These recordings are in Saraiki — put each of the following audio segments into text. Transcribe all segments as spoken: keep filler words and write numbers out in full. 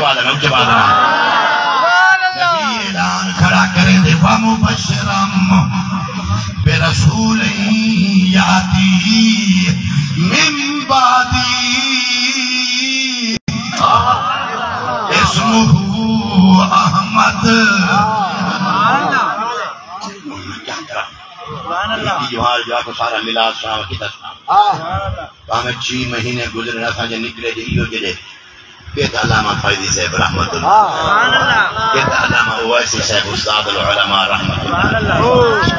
والا نہ، اچے والا نہ۔ نبی اعلان کھڑا کریں دے، ومبشرا برسول یاتی من بعدی اسمہ احمد۔ سبحان اللہ۔ جو حال جو آپ سارا میلاد شاہ کی دسنا۔ ہاں۔ بھاویں چھی مہینے گزرن، اساں جے نکلے جے ایہو جیڑھے بت علامہ فیضی صاحب رحمت اللہ، ہاں۔ بت علامہ اویسی صاحب استاد العلماء رحمت اللہ،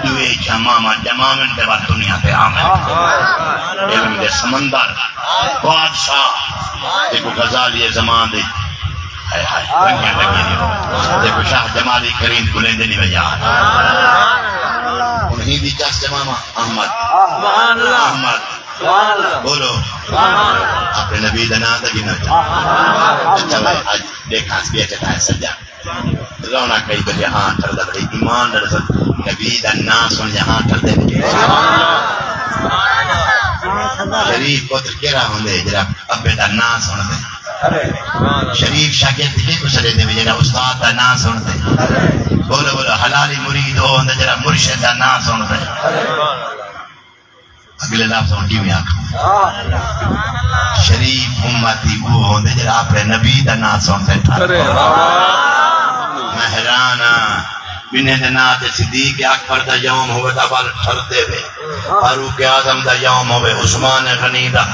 ݙوہیں چماماں ڄماون تے بعد دنیا تے آون۔ ہاں۔ علم دے سمندر، بادشاہ، تے کو غزالی زمان دے، ہائے ہائے، رنگیاں لڳیاں ݙیکھو، تے کو شاہ جمالی کریم بھلیندے نہیں وے یار۔ ہݨ ہی دی چس چماماں احمد، سبحان اللہ۔ احمد۔ سبحان اللہ۔ بولو۔ سبحان اللہ۔ اپݨے نبی دا ناں تے گھنو۔ سبحان اللہ۔ اچھا بھائی، اڄ ݙیکھاں ٻیٹھے تاں سڄا۔ رونق کئی بجے ہاں ٹھردے بھائی، ایمان نال سݨ، نبی دا ناں سݨ جے ہاں ٹھردے۔ سبحان اللہ۔ شریف پتر کیڑھا ہوندے جیڑھا ابے دا ناں سݨدے؟ شریف شاگرد کیکوں سݙیندے وے جیڑھا استاد دا ناں سݨدے؟ بولو بولو، حلالی مرید او ہوندے جیڑھا مرشد دا ناں سݨدے۔ اڳلے لفظ ہݨ کیویں آکھاں؟ شریف امتی او ہوندے جیڑھا اپݨے نبی دا ناں سݨ تے ٹھر۔ میں حیران ہاں، ٻنہیں دے ناں تے صدیق اکبر دا یوم ہووے تاں ول ٹھردے وے، فاروق اعظم دا یوم ہووے، عثمان غنی دا،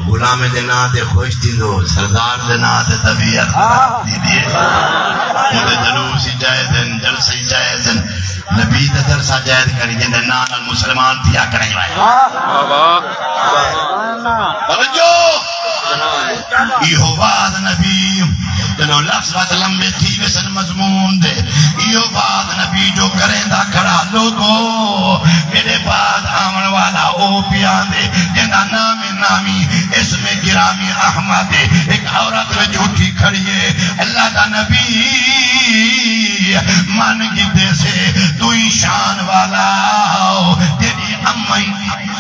غلامیں دے ناں تے خوش تھیندو، سردار دے ناں تے طبیعت خراب تھیندی ہے۔ اوندے جلوس ہی جائز ہن، جلسے ہی جائز ہن۔ نبی دا جلسہ جائز کری جیندے ناں نال مسلمان تھیا کریں۔ واہ واہ۔ توجہ۔ ایہو بعد نبی، چلو لفظ وت لمبے تھی ویسن مضمون دے۔ ایہو بعد نبی جو کریندا کھڑا، لوگو، میݙے بعد آوݨ والا او پیا آندے جیندا نام نامی، اسم گرامی احمد ہے۔ ہک عورت وچ اٹھی کھڑی ہے، اللہ دا نبی من گھدے سے، توں ہی شان والا ہو، تیݙی اماں ہی۔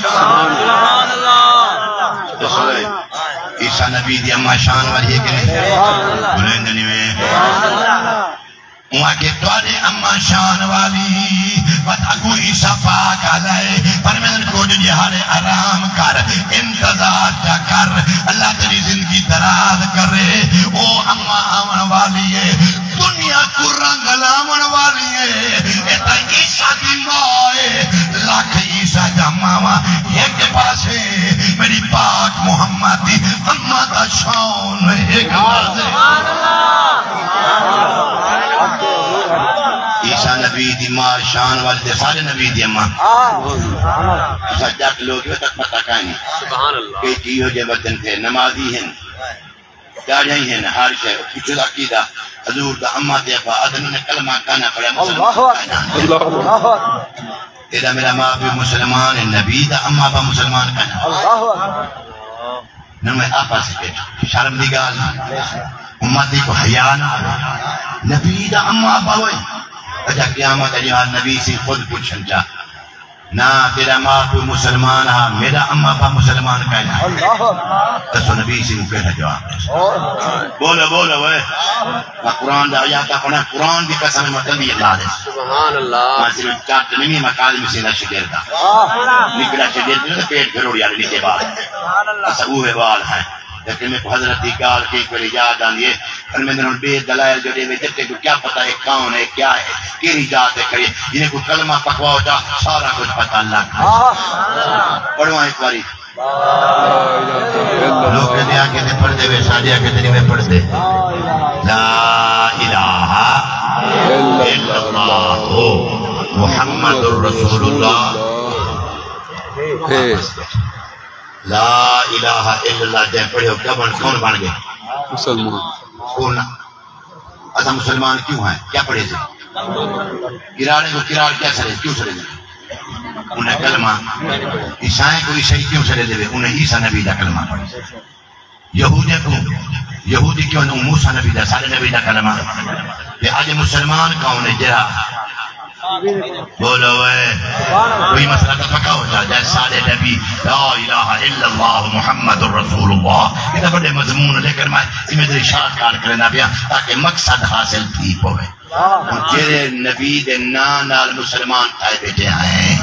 سبحان اللہ۔ عیسیٰ نبی دی اماں شان والی ہے کہ نہیں؟ بلند نہیں ہوئے۔ اوں آکھے، تہاݙے اماں شان والی، وت اڳوں عیسیٰ پاک آلا ہے، فرمیندن کجھ ݙیہاڑے آرام کر، انتظار چا کر، اللہ تیݙی زندگی دراز کرے۔ او اماں آوݨ والی ہے، دنیا کوں رنگ لاوݨ والی ہے۔ اے تاں عیسیٰ دی ماں ہے، لکھ عیسیٰ دیاں ماواں ہک پاسے، میݙی پاک محمد دی اماں دا شان ہک پاسے۔ عیسیٰ نبی دی ماں شان والی تے سارے نبی دی اماں۔ تساں جٹ لوگ ہو تاں پتہ کائنی۔ سبحان اللہ۔ کئی جیو جے وطن تے نمازی ہن، ݙاڑھیاں ہن، ہر شے۔ پچھو دا عقیدہ، حضور دا اماں تے ابا آہدن انہیں کلمہ کائنا پڑھیا، مسلمان کائنا۔ اللہ اکبر۔ تیݙا میݙا ماء پیو مسلمان ہے، نبی دا اماں ابا مسلمان کائنا۔ اللہ اکبر۔ نہ میں آپس وچ شرم دی ڳالھ، امت دی کوئی حیا نہ ہووے۔ نبی دا اماں ابا ہوئے، اچھا قیامت دے ݙیہاڑے نبی سئیں خود پچھن چا، نہ تیݙا ماء پیو مسلمان ہا، میݙا اماں ابا مسلمان کائنا۔ اللہ۔ ݙسو نبی سئیں کوں کیڑھا جواب ݙیسوں؟ بولو، بولو اوئے۔ میں قرآن دا آیات پڑھاں، قرآن دی قسم میں تلی اللہ دے۔ سبحان اللہ۔ میں صرف چٹ نہیں، میں کاظم حسین دا شاگرد ہاں۔ نکڑا شاگرد نہیں، پیٹ بھروڑی والے نکے بال۔ اساں اوہے بال ہیں۔ لیکن میکوں حضرت دی ڳالھ کئی ویلے یاد آندی ہے۔ فرمیندن ہݨ ٻئے دلائل جو ݙیوے، جتھے کوں کیا پتہ ہے کون ہے، کیا ہے، کیڑھی جاہ تے کھڑی ہے۔ جنہیں کوں کلمہ پکواؤ چا، سارا کجھ پتہ لڳ ڳئے۔ پڑھواں ہک واری۔ لوکیں دے آکھیں تے پڑھدے وے، ساݙے آکھیں تے نہیں وے پڑھدے۔ لا الہ الا اللہ محمد رسول اللہ۔ لا الہ الا اللہ جئیں پڑھیو، کیا بݨ، کون بݨ ڳئے؟ مسلمان۔ کون؟ اساں مسلمان کیوں ہیں؟ کیا پڑھے سے؟ کراڑے کوں کراڑ کیا سݙے، کیوں سݙے؟ انہیں کلمہ۔ عیسائیں کوں عیسائی کیوں سݙے دے؟ انہیں عیسیٰ نبی دا کلمہ پڑھے۔ یہودیں کوں یہودی کیوں؟ انہیں موسیٰ نبی دا، سارے نبی دا کلمہ۔ تے اڄ مسلمان کون ہے جیڑھا بولو اے۔ کوئی مسئلہ تاں پکا ہو جا، جیسے سارے نبی لا الہ الا اللہ محمد رسول اللہ، اے تاں وݙے مضمون، لیکن میں ایویں دی اشارت کار کریندا پیاں تاکہ مقصد حاصل تھی پوے۔ ہݨ جیڑھے نبی دے ناں نال مسلمان تھائے ٻیٹھے ہیں،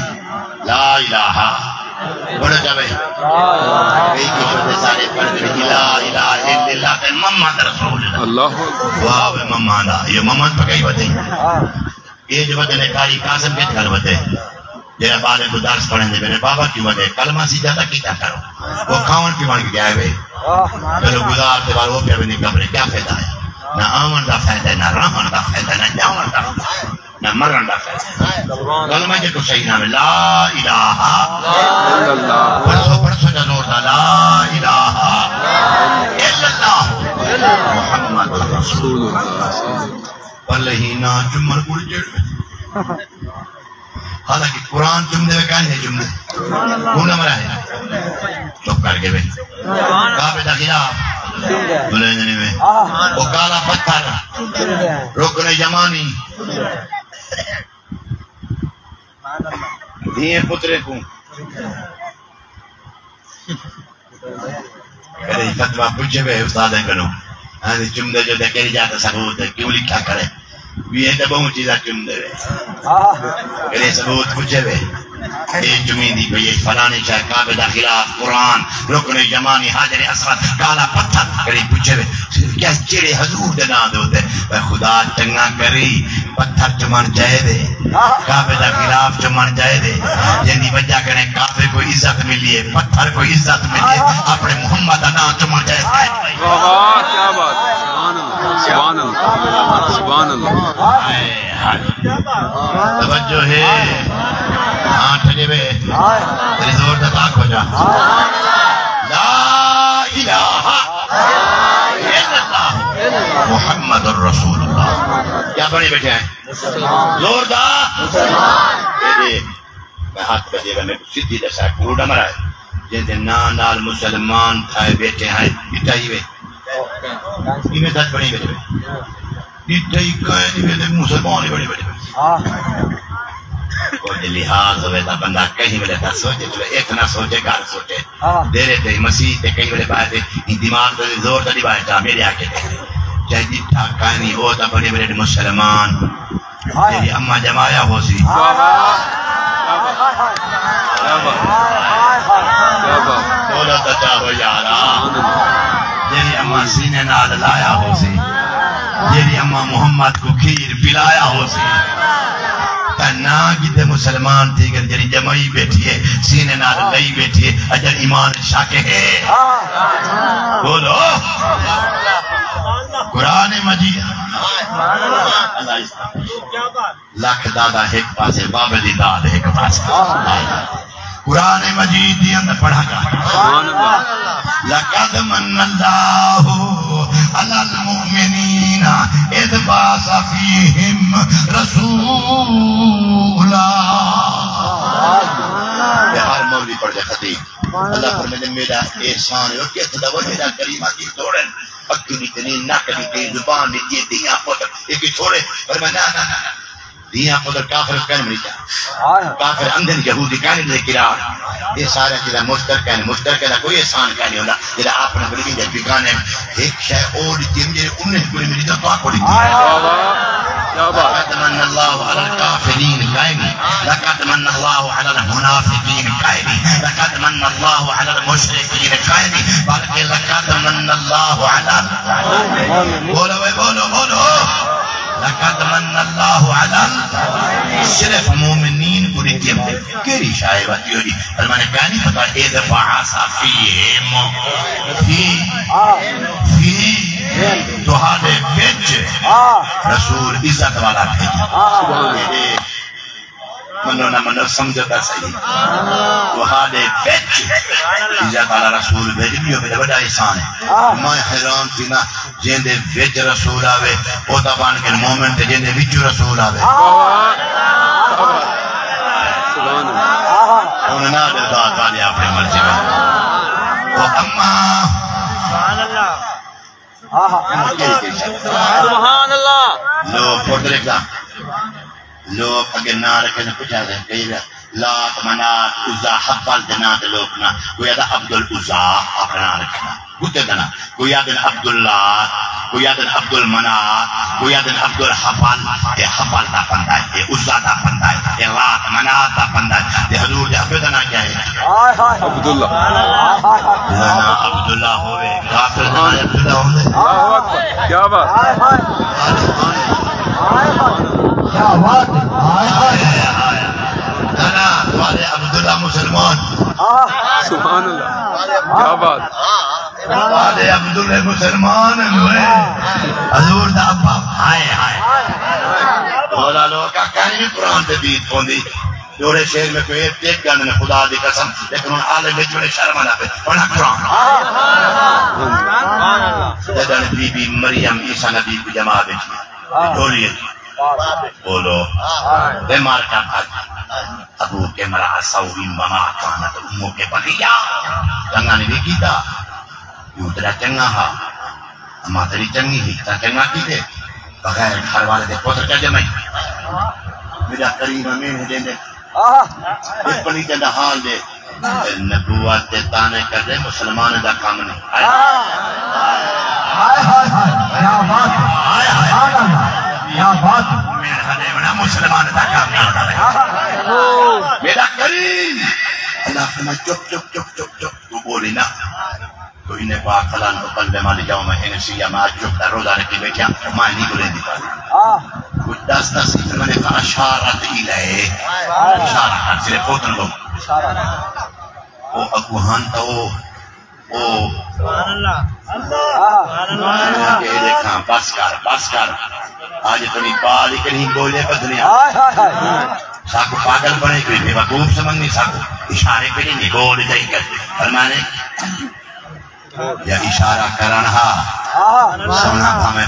لا الہ، بولو چاہے، کئی کچھ ہوندے سارے پڑھ دے لا الہ الا اللہ تے محمد رسول اللہ۔ اللہ اکبر۔ واہ وے مما دا، یہ مما پکائی ودے۔ اے جو ودے نے قاری قاسم کے گھر ودے۔ جیڑھا ٻالیں کوں درس پڑھیندے، میرے بابا کیوں ودے؟ کلمہ سیدھا تاں کیتا کرو۔ او کھاوݨ پیوݨ کیتے آئے وے۔ چلو گزار تے بعد او پیا ویندی قبرے، کیا فائدہ ہے؟ نہ آوݨ دا فائدہ ہے، نہ رہوݨ دا فائدہ ہے، نہ ڄاوݨ دا فائدہ ہے، نہ مرݨ دا فائدہ ہے۔ کلمہ جے کو صحیح نہ ہوے، لا الہ الا اللہ۔ پڑھسو، پڑھسو جا زور دا، لا الہ الا اللہ محمد رسول اللہ۔ پلے ہی نہ چمر کول جڑ۔ حالانکہ قرآن چمدے وے، کائیں نہیں چمدے۔ کون نہ مرا ہے؟ چپ کر کے وے۔ کعبے دا خلاف۔ بولے نہیں وے۔ وہ کالا پتھر۔ رکن یمانی۔ دھیے پترے کو۔ کݙے فتویٰ پچھے وے استاد کنوں، ہاں جی، چمدے جو تے کیڑھی جا تے ثبوت ہے، کیوں لکھا کرے؟ وی ہے تے ٻہوں چیزاں چمدے وے۔ کݙے ثبوت پچھے وے، اے چمیندی پئی ہے، فلاݨی شے، کعبے دا خلاف، قرآن، رکن یمانی، حجر اسود، کالا پتھر، کݙے پچھے وے، کیا جیڑھے حضور دے ناں دے اتے، اے خدا چنڳا کری، پتھر چمݨ جائز ہے، کعبے دا خلاف چمݨ جائز ہے۔ جیندی وجہ کنے کعبے کوں عزت ملی ہے، پتھر کوں عزت ملی ہے، اپݨے محمد دا ناں چمݨ جائز ہے۔ واہ واہ، کیا بات ہے۔ سبحان اللہ، سبحان اللہ، سبحان اللہ۔ ہائے، ہائے۔ توجہ ہے۔ ہاں، ٹھگے وے۔ تیری زور دا تاک ہو جا۔ لا الہ الا اللہ محمد رسول اللہ۔ کیا بݨے ٻیٹھے ہیں؟ مسلمان۔ زوردار۔ مسلمان۔ اے ݙے، میں ہتھ ٻدھے وے، میکوں سدھی ݙسا، کوڑ نہ مرائے۔ جیندے ناں نال مسلمان تھائے ٻیٹھے ہیں، ݙٹھا ہی وے۔ کیویں سچ بݨی ٻیٹھے وے؟ ݙٹھا ہی کائے نہیں وے، مسلمان ہی بݨی ٻیٹھے وے۔ ہاں۔ کجھ لحاظ ہووے تاں بندہ کہیں ویلے تاں سوچے، چلو اِتھ نہ سوچے، گھر سوچے۔ ہاں۔ ݙیرے تے مسیت تے کہیں ویلے ٻاہر تے دماغ تے زور تے ݙیوائے چا میݙے آکے تے۔ چاہے ݙٹھا کائنی، او تاں بݨے ٻیٹھے مسلمان۔ ہائے۔ جیڑھی اماں ڄمایا ہوسی۔ واہ واہ۔ کیا بات۔ کیا بات۔ کیا بات۔ دولت عطا ہو یارا۔ جیڑھی اماں سینے نال لایا ہوسی۔ جیڑھی اماں محمد کوں کھیر پلایا ہوسی۔ تاں ناں کیتے مسلمان تھی ڳئے، جیڑھی ڄمائی ٻیٹھی ہے، سینے نال لئی ٻیٹھی ہے، اڄݨ ایمان شک ہے۔ بولو۔ قرآن مجید۔ لکھ دادا ہک پاسے، بابے دی داد ہک پاسے۔ قرآن مجید دی اندر پڑھا گا۔ سبحان اللہ۔ لقد من اللہ علی المؤمنین اذ بعث فیہم رسولا۔ یہ ہر مولوی پڑھ دے، خطیب۔ اللہ فرمیندے، میݙا احسان ہے۔ اور کس دا وہ میݙا کریمہ کی توڑن؟ اکھیں دی کنی، نک دی کنی، زبان دی کنی، دھیاں پتر، اے کوئی تھوڑے؟ فرمایا، نہ، نہ، نہ، نہ۔ دھیاں پتر کافر کائنی مریدا۔ کافر اندھے نے، یہودی کائنی دے قرار۔ اے سارے جیڑھا مشترک ہے، مشترک ہے، کوئی احسان کائنی ہوندا۔ جیڑھا اپݨے بلکہ دے بیگانے، ہک شے او ݙتی جیڑھی انہیں کوئی مریدا تو آپ ݙتی۔ واہ واہ۔ کیا بات۔ لقد من اللہ علی الکافرین کائنی، لقد من اللہ علی المنافقین کائنی، لقد من اللہ علی المشرکین کائنی، بلکہ لقد من اللہ علی ال-، بولو اے، بولو، بولو۔ لقد من اللہ علی ال-، صرف مومنین کوں ݙتی۔ کیڑھی شے ودی ہوئی؟ فرمایا کائنی پتہ، اذ بعث فیہم، فی، فی، تہاݙے وچ رسول عزت والا بھیجا۔ منو نہ منو، سمجھو تاں صحیح۔ تہاݙے وچ عزت والا رسول بھیج ݙیو، میݙا وݙا احسان ہے۔ میں حیران تھینداں، جیندے وچ رسول آوے، او تاں بݨ ڳئے مومن، تے جیندے وچوں رسول آوے۔ سبحان اللہ۔ انہاں نہ ݙے ذات والے اپݨی مرضی نال۔ او اماں۔ سبحان اللہ۔ لو، پتر دا۔ لوک اگے ناں رکھے نے پچھا دے کئی وے لات، منات، عزا، حبل دے ناں تے لوک نہ، کوئی آہدا عبدالعزا اپݨا ناں رکھے نا، کتے دا ناں، کوئی آہدن عبداللات، کوئی آہدن عبدالمنات، کوئی آہدن عبدالحبل۔ اے حبل دا بندہ ہے، اے عزا دا بندہ ہے، اے لات منات دا بندہ ہے۔ تے حضور دے ابے دا ناں کیا ہے؟ ہائے ہائے۔ عبداللہ۔ جیڑھا ناں عبداللہ ہووے، کافر دا ناں عبداللہ ہوندے؟ اللہ اکبر۔ کیا بات۔ ہائے ہائے۔ کیا بات ہے؟ ہائے ہائے۔ نہ، نہ، تہاݙے عبداللہ مسلمان۔ سبحان اللہ۔ کیا بات۔ تہاݙے عبداللہ مسلمان ہوئے۔ حضور دا ابا، ہائے ہائے۔ بھولا لوک آکھن وی قرآن تے بیت پوندی۔ جوڑے شعر میں کوئی ٹک ڳن نے، خدا دی قسم، لیکن ہݨ عالم وچ وڑے شرم آندا پئے، پڑھا قرآن۔ جݙݨ بی بی مریم عیسیٰ نبی کوں ڄما ٻیٹھی ہے، جھولی اچ۔ بولو۔ تے مار کا بھڄ۔ ابوک امرأ سوء وما کانت امک بغیا۔ چنڳا نہیں کیتا۔ پیو تیݙا چنڳا ہا، اماں تیݙی چنڳی ہی، تاں چنڳا کیتے؟ بغیر گھر والے دے پتر چا ڄمئی؟ میݙا کریم امین ہو ݙیندے۔ اے پلیتے دا حال ݙے۔ نبوت تے طعنے کرݨے مسلمان دا کم نہیں۔ ہائے ہائے ہائے، کیا بات ہے۔ ہائے ہائے۔ سبحان اللہ، کیا بات ہے۔ میݙا ݙیوݨا مسلمان دا کم نہیں ہوندا۔ میݙا کریم۔ اللہ فرمائے، چپ، چپ، چپ، چپ، چپ، توں ٻولی نہ۔ تو انہیں پاک فلان اکلم الیوم انسیا، میں اڄ چپ دا روزہ رکھی ٻیٹھیا، میں نہیں ٻولیندی پئی۔ ہاں۔ کوئی ݙس ݙس ہی میں نے کہا، اشارت الیہ۔ اشارہ کر، صرف پوتن کو۔ اشارہ۔ او اڳوں ہن تاں او، او۔ سبحان اللہ۔ اللہ۔ اے ݙیکھاں، بس کر، بس کر۔ اڄ تیݙی پال ہی کہیں ڳولے ٻدھنے آ۔ ہائے، ہائے، ہائے۔ ساکوں پاگل بݨے کوئی بیوقوف سمجھنی، ساکوں اشارے پہ نہیں ڳول جائی کر۔ فرمانے، یا اشارہ کرݨ ہا۔ ہاں۔ سوہݨا بھاویں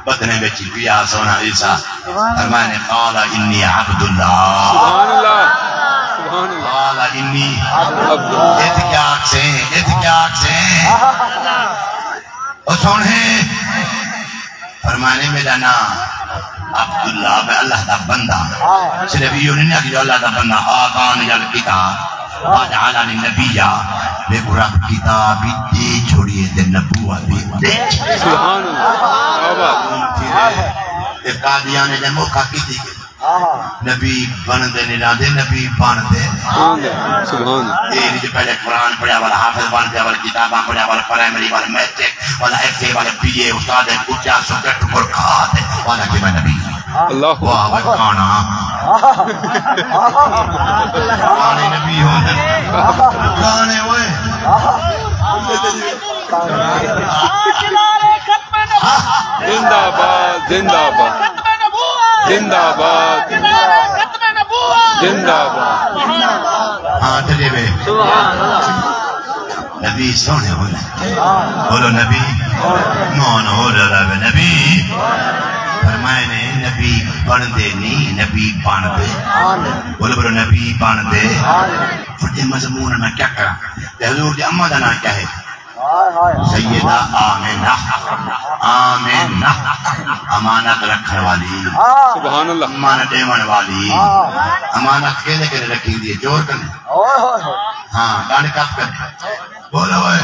بدنے وچ پیا سوہݨا عیسیٰ۔ فرمایا نے، قال انی عبد اللہ۔ سبحان اللہ۔ سبحان اللہ۔ قال انی عبد اللہ۔ اتھ کیا آکھسیں، اتھ کیا آکھسیں؟ او سوہݨے۔ فرمانے، میݙا ناں عبداللہ، میں اللہ دا بندہ۔ ہاں۔ صرف ایہو نہیں کہ جو اللہ دا بندہ، آتانی الکتاب و جعلنی نبیا، میکوں رب کتاب وی ݙے چھوڑیے تے نبوت وی ݙے۔ سبحان اللہ۔ کیا بات۔ تے قادیانی دے موقع کیتی ڳئی۔ نبی بݨدے نہیں رہندے، نبی بݨدے۔ بݨدے۔ سبحان اللہ۔ اے نہیں جو پہلے قرآن پڑھیا والا حافظ بݨ ڳیا، والا کتاباں پڑھیا والا پرائمری والا میٹرک والا ایف اے والا بی اے استاد ہے، اچا سو گٹ برکات ہے، والا کہ میں نبی ہاں۔ اللہ۔ واہ، واہ، کانا۔ کانے نبی ہوندے۔ کانے ہوئے۔ زندہ باد، زندہ باد۔ زندہ باد۔ زندہ باد۔ ہاں، چلے بے۔ سبحان اللہ۔ نبی سوہݨے ہوندے۔ بولو نبی۔ مون ہو رہا ہے نبی۔ فرمائے نے نبی بݨدے نہیں، نبی بݨدے۔ بولو، بولو، نبی بݨدے۔ وݙے مضمون میں کیا کراں؟ تے حضور دی اماں دا ناں کیا ہے؟ سیدہ آمنہ۔ آمنہ۔ امانت رکھݨ والی۔ سبحان اللہ۔ امانت ݙیوݨ والی۔ امانت کیندے کیندے رکھیندی ہے؟ چور کنے؟ ہاں، ڳنڈھ کپ کنے۔ بولو اوئے۔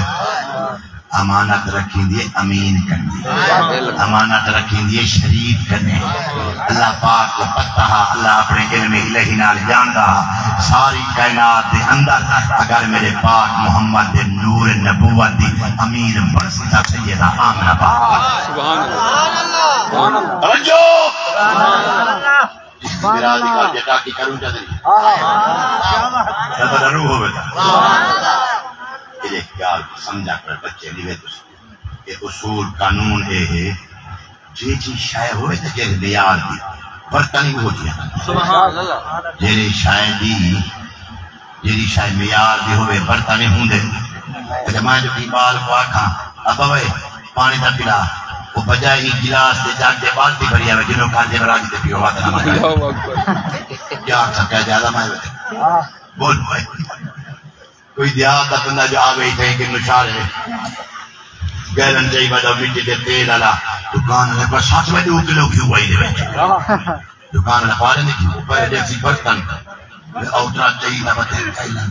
امانت رکھیندی ہے امین کنے۔ امانت رکھیندی ہے شریف کنے۔ اللہ پاک کوں پتہ ہا، اللہ اپݨے علم الہی نال ڄاݨدا ہا، ساری کائنات دے اندر اگر میݙے پاک محمد دے نور نبوت دی امین بݨسی تاں سیدہ آمنہ پاک۔ سبحان اللہ۔ توجہ۔ میرا دی ڳالھ جے ٹاکی کروں چا نہیں۔ نظر روح ہوے۔ اے ڳالھ سمجھا کر بچے، نیوے تساں۔ اے اصول قانون اے ہے، جیڑھی شے ہووے تے جیڑھے معیار دی، برتن ہی اوہو جیہا۔ سبحان اللہ۔ جیڑھی شے دی، جیڑھی شے معیار دی ہووے، برتن ہی ہوندے۔ تے میں جو ٻال کوں آکھاں، ابا وے، پاݨی دا پلا، او بجائے ایں گلاس دے جگ دے بالٹی بھری آوے، جنوں کر دے راضی تے پیو وت نہ مارے۔ اللہ اکبر۔ کیا آکھاں، کیا زیادہ میں وے۔ بول بھائی۔ کوئی دیہات دا بندہ جو آوے اتھے کہ نشارے گیلن چاہی ودا مٹی دے تیل والا دکان نے، پر سچ میں ݙو کلو گھیو آئی دے وچ۔ دکان والا پالے نہیں کیوں؟ پہلے دیسی برتن۔ اوترا چاہیے نہ بدے کھائینا۔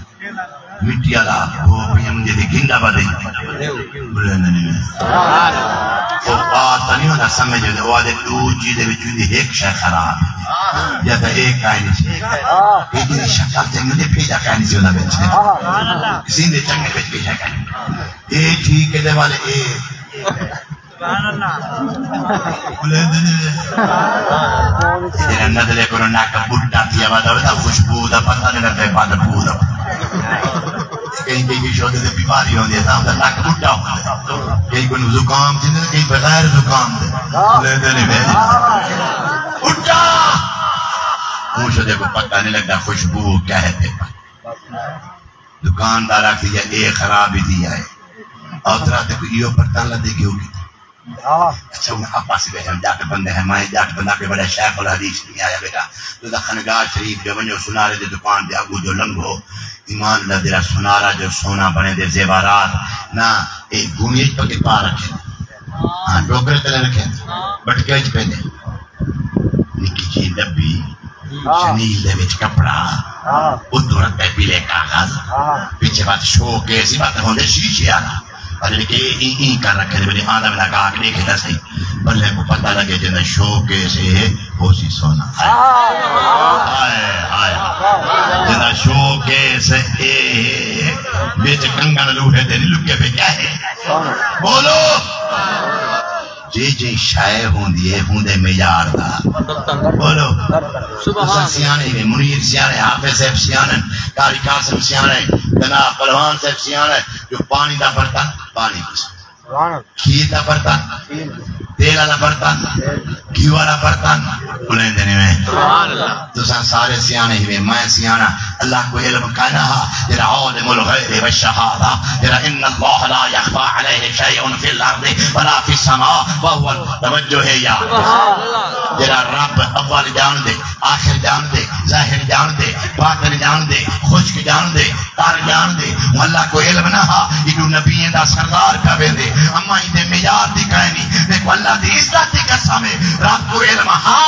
مٹی والا، وہ بھی ہم جی گندا بدے۔ بولے نہیں۔ وہ بات نہیں ہونا سمجھ، وہ آدھے دو چیزیں وچ ہوندی، ایک شے خراب ہے۔ یا تو ایک کائنی سی۔ ایک دی شکل تے مجھے پیدا کائنی سی ہونا بچ۔ کسی نے چنگے بچ پیدا کائنی۔ اے ٹھیک ہے، دے والے اے۔ بولیندے نہیں۔ جنت لے کرو نک بڈھا تھی آواز آوے تاں خوشبو دا پتہ نہیں لگدا، بدبو دا۔ کہیں کہیں کی شودے تے بیماری ہوندی ہے، تاں دا نک بڈھا ہوندا ہے۔ کہیں کو زکام تھی، کہیں بغیر زکام دے۔ بولیندے نہیں۔ بڈھا۔ خوش دے کو پتہ نہیں لگدا خوشبو کیا ہے تے۔ دکاندار آکھدی ہے، اے خراب ہی تھی آئے۔ اوترا تے کوئی ایہو برتن لدے گیو کیتے۔ اچھا، ہن آپاں اسی ٻیٹھے ہیں، ڄٹ بندے ہیں، میں ڄٹ بندہ کوئی وݙا شیخ الحدیث نہیں آیا ٻیٹا۔ تساں خانقاہ شریف جو ونڄو، سونارے دی دکان دے اڳوں جو لنگھو، ایمان دا تیرا سونارا جو سونا بݨے دے زیورات، نہ، اے گھومی اچ پکے پا رکھے۔ ہاں، ڈوکرے تلے رکھے، بٹکے اچ پیندے۔ نکی جی ڈبی، ہاں۔ شنیل دے وچ کپڑا، ہاں۔ اتوں رکھے پیلے کاغذ، ہاں۔ پچھے وت شو کیس، وت ہوندے شیشے والا۔ پر کہ ایں، ایں کر رکھے تے آندا ویلا گاہک ݙیکھے تاں صحیح۔ بلے کو پتہ لگے جنہیں شو کیس ہے، ہو سی سونا۔ ہائے، ہائے۔ جنہیں شو کیس ہے، وچ کنگن لوہے دے نہیں لکے پئے، کیا ہے؟ بولو۔ جی جی شے ہوندی ہے، ہوندے معیار دا۔ بولو۔ سبحان اللہ۔ تساں سیاݨے وے، منیر سیاݨے، حافظ صاحب سیاݨے، قاری قاسم سیاݨے، جناب پہلوان صاحب سیاݨے، جو پاݨی دا برتن، پاݨی۔ سبحان اللہ۔ کھیر دا برتن، کھیر۔ تیل والا برتن، گھی والا برتن، بولیندے نہیں وے۔ سبحان اللہ۔ تساں سارے سیاݨے ہی وے، میں سیاݨا، اللہ کو علم کائنا ہا، جڑا عالم الغیب والشہادہ، جڑا ان اللہ لا یخفی علیہ شیء فی الارض ولا فی السماء وہو، توجہ ہے یا؟ سبحان اللہ۔ جڑا رب اول ڄاݨدے، آخر ڄاݨدے، ظاہر ڄاݨدے، باطن ڄاݨدے، خشک ڄاݨدے، تر ڄاݨدے، ہوں اللہ کو علم نہ ہا، ایݙو نبییں دا سردار پیا ویندے، اماں ایندے معیار دی کائنی، میکوں اللہ دی عزت دی قسم ہے، رب کو علم ہا،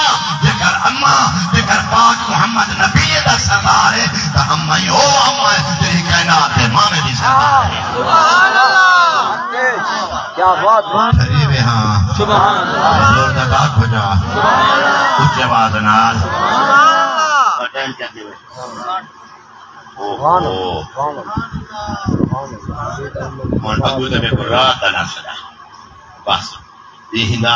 جیکر اماں، جیکر پاک محمد نبی دا سردار ہے، تاں اماں ہی او اماں ہے، جیڑھی کائنات دے مامے دی سردار ہے۔ سبحان اللہ۔ کیا بات ہے۔ ٹھری وے ہاں۔ سبحان اللہ۔ زور دا ڈاک ہو جا۔ سبحان اللہ۔ اچے آواز نال۔ سبحان اللہ۔ اوہو۔ ہݨ اڳوں تے میکوں رات دا نہ سݙا۔ بس۔ ݙینہہ دا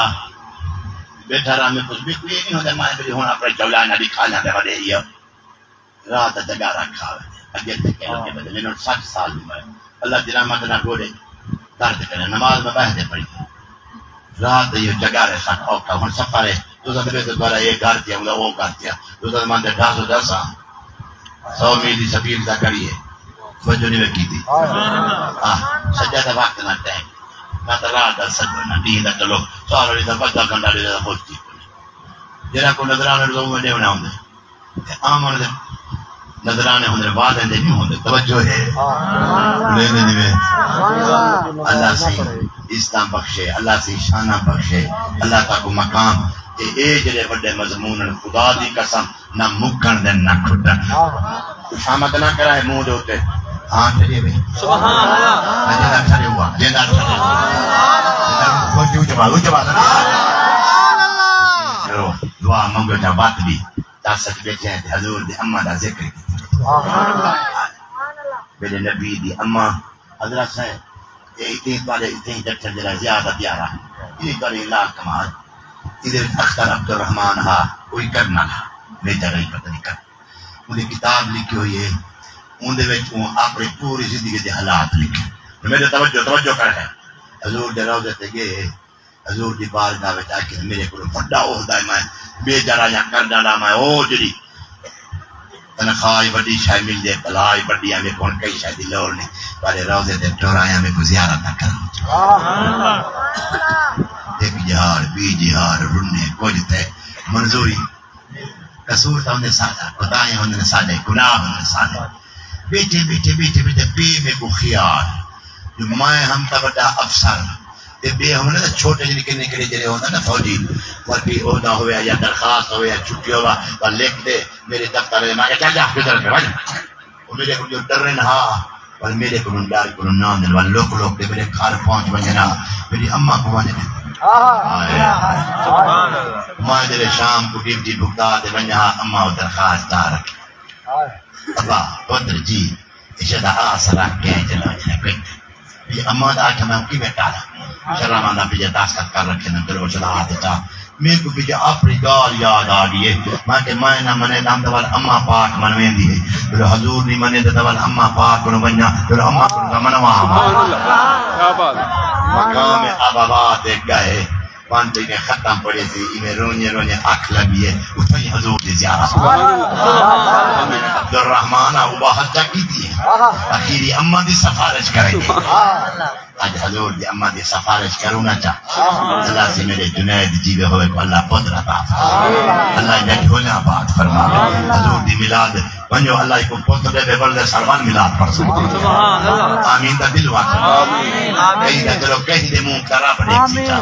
ٻیٹھا رہاں، میکوں، میکوں اے نہیں ہوندا، میں ویلے ہݨ اپݨے جولا نہ ݙکھا لیندے وݙے ہی آ۔ رات دا جڳارا کھا ویندے۔ اڳے تے کہہ لڳے ویندے، میکوں سٹھ سال دی عمر ہے۔ اللہ دی رحمت نال گوݙے درد کرے۔ نماز میں ٻہہ تے پڑھی۔ رات دے ایہو جڳارے سٹ اوکھا۔ ہݨ سفر ہے، تساں تے ٻیٹھے دوبارہ اے گھر تھیا، ہوندا او گھر تھیا۔ تساں مان تے ڈھا سو دس آ۔ سو میل دی سبیل دا کڑی ہے۔ توجہ نہیں وے کیتی۔ آہ، سجدہ دا وقت نہ ٹائم۔ نہ تاں رات دا سجدہ، نہ ݙینہہ دا، چلو، سارا ݙینہہ دا ودا گنڈا ݙے دا خوش تھی۔ جیڑھا کو نظرانے لوگ میں ݙیوݨا ہوندے۔ تے آوݨ دے نظرانے ہوندے، وعدے دے نہیں ہوندے۔ توجہ ہے؟ لیندے نہیں وے۔ اللہ سائیں عزتاں بخشے، اللہ سائیں شاناں بخشے، اللہ تاکوں مقام۔ تے اے جڑے وݙے مضمون ہن، خدا دی قسم، نہ مکݨ دے نہ کھٹݨ۔ خوشامد نہ کرائے منہ دے اتے۔ ہاں، ٹھرے وے۔ سبحان اللہ۔ جیندا ٹھرے ہوا، جیندا ٹھرے ہوا۔ خوش ہو جواب، جواب۔ کرو، دعا منگو جا بات بھی۔ دس اچ ٻیٹھے ہیں تے حضور دی اماں دا ذکر کیتے۔ سبحان اللہ۔ میرے نبی دی اماں حضرت ہیں، اے اتیں تہاݙے اتیں ڈٹھے جڑا زیادہ پیارا۔ ایں تہاݙے لا کمال۔ ایندے وچ اختر عبدالرحمان ہا، کوئی کرنل ہا، میجر ہئی پتہ نہیں کر۔ اوندی کتاب لکھی ہوئی ہے، اوندے وچ اوں اپݨی پوری زندگی دے حالات لکھے۔ میݙے توجہ، توجہ کر ہے۔ حضور دے روضے تے ڳئے، حضور دی بارگاہ وچ آکھے، میݙے کولوں وݙا عہدہ ہے، میں میجر آں یا کرنل آں، میں او جڑی تنخواہ ہی وݙی شے مل جائے، بلا ہی وݙی آ، میکوں ہݨ کہیں شے دی لوڑ نہیں، تہاݙے روضے تے ٹر آیاں، میکوں زیارت نہ کرݨ۔ ہک جہاڑ، ٻی جہاڑ، رنے کجھ تے منظوری۔ قصور تاں ہوندے ساݙا، خطائیں ہوندن ساݙے، گناہ ہوندن ساݙے۔ ٻیٹھے، ٻیٹھے، ٻیٹھے، ٻیٹھے پئے میکوں خیال جو میں ہم تاں وݙا افسر، تے ٻئے ہوندن تاں چھوٹے جیہے نکے نکے جیہڑے ہوندن نا فوجی، پر بھی عہدہ ہویا یا درخواست ہویا یا چھٹی ہویا، پر لکھ دے میرے دفتر میں، چل جا، کدھر کے ونڄ۔ او میرے کوں جو ڈرن ہا، پر میرے کوں ڈر کوں نہ دل، پر لک لک دے میرے گھر پہنچ ونڄن ہا، میری اماں کوں ونڄ ݙے۔ ہائے۔ میں جڑے شام کو ڈیوٹی بھگتا تے ونڄا، اماں او درخواست آ رکھی۔ ابا، پتر جی، ایشاں دا آس رکھ کے چلا جائے پنڈ۔ یہ اماں دا آکھیا میں کیویں ٹالاں؟ شرم آندا پیا، دستخط کر رکھے نے، پھر او چلا آ تے چا۔ میرے کوں پیا اپݨی ڳالھ یاد آ ڳئی ہے۔ میں کہ میں نہ منے تاں ول اماں پاک منویندی ہے۔ پھر حضور نہیں منے تاں ول اماں پاک کوں ونڄا، پھر اماں کوں منوا آواں۔ کیا بات۔ مقام ابوات تے ڳئے۔ پنج ایویں ختم پڑھے سی، ایویں رونجے رونجے اکھ لڳی ہے، اتھاں ہی حضور دی زیارت۔ سبحان اللہ۔ عبدالرحمان آ، او باہر چا کیتی ہے۔ آہا۔ اخیری اماں دی سفارش کرے۔ سبحان اللہ۔ اڄ حضور دی اماں دی سفارش کروں نہ چا۔ اللہ سے میرے جنید جیوے ہوئے کو اللہ پتر عطا فرمائے۔ اللہ انہاں جھولیاں آباد فرمائے۔ حضور دی میلاد ونڄو، اللہ کوں پتر ݙے، ول دے سر ول میلاد پڑھ سڳدے۔ سبحان اللہ۔ آمین دا دل واقع۔ آمین۔ کہیں دا چلو، کہیں دے منہ دا رب ݙیکھسی چا۔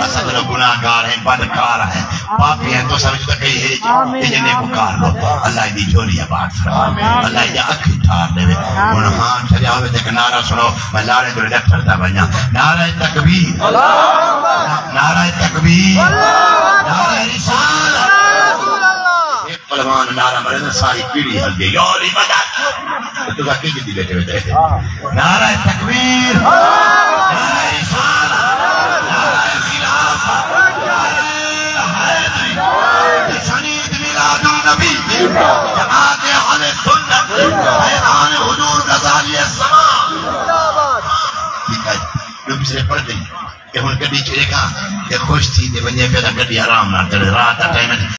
اساں چلو گناہگار ہیں، بدکار ہیں، پاپی ہیں، تساں وچ تاں کئی ہے جو، آمین۔ اے جنے کو کار لو۔ اللہ دی جھولی آباد فرما۔ آمین۔ اللہ دی اکھ ٹھار ݙے۔ ہݨ ہاں چھڑیا ہوئے تے نعرہ سݨو، میں لاڑے جو ڈاکٹر دا ونڄاں۔ نعرہ تکبیر۔ اللہ اکبر۔ نعرہ تکبیر۔ اللہ اکبر۔ نعرہ رسالت۔ رسول اللہ۔ پہلوان نعرہ مرے نا، ساری پیڑھی ہل گئی، یا علی مدد۔ تو کا کی دی بیٹھے بیٹھے۔ نعرہ تکبیر، نعرہ رسالت، نعرہ خلافت، نعرہ حیدری، شہید میلاد النبی، جماعت اہل سنت، فیضان حضور غزالی السماء۔ ٹھیک ہے، جو پچھلے پڑھ دیں۔ تے ہݨ گݙی چ ݙیکھاں، تے خوش تھی تے ونڄے پیا تاں گݙی آرام نال چلے۔ رات دا ٹائم ہے،